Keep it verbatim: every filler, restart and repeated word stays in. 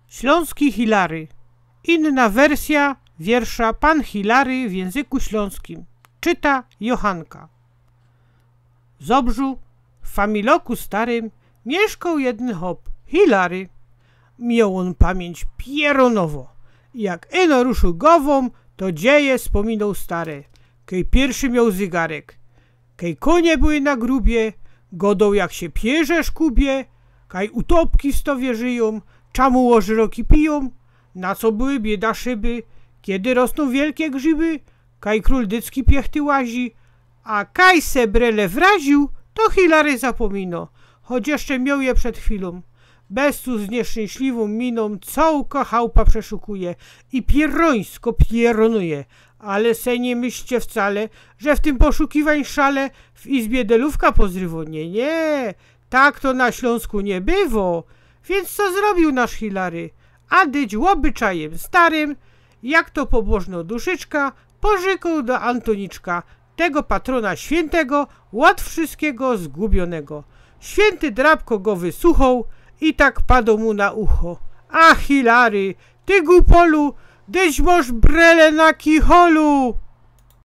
Ślōnski Hilary. Inna wersja wiersza Pan Hilary w jynzyku ślōnskim. Czyta Johanka. W Zobrzu, w familoku starym, miyszkoł jedyn chop, Hilary. Mioł ôn pamiyńć pierōnowõ. Jak ino ruszył gowōm, to dzieje spōminoł stare. Kej piyrszy mioł zygarek, kej kōnie były na grubie, godoł, jak sie pierze szkubie, kaj utopki w stowie żyjōm, czamu ôżroki pijōm, na co były bieda szyby, kedy rosnōm wielkie grzyby, kaj krōl dycki piechty łazi, a kaj se brele wraził, to Hilary zapōmino, choć jeszcze mioł je przed chwilōm. Bez tu z nieszczynśliwōm minōm cołko chałupa przeszukuje i pierōńsko pierōnuje. Ale se niy myślcie wcale, że w tym poszukiwań szale w izbie delōwka pozrywo. Niy, niy, tak to na Ślōnsku niy bywo. Wiync co zrobił nasz Hilary? A dyć ôbyczajym starym, jak to pobōżno duszyczka, porzykōł do Antōniczka, tego patrōna świyntego, ôd wszyskigo zgubionego. Świynty drabko go wysuchoł i tak padoł mu na ucho: A Hilary, ty gupolu, dyć mosz brele na kicholu!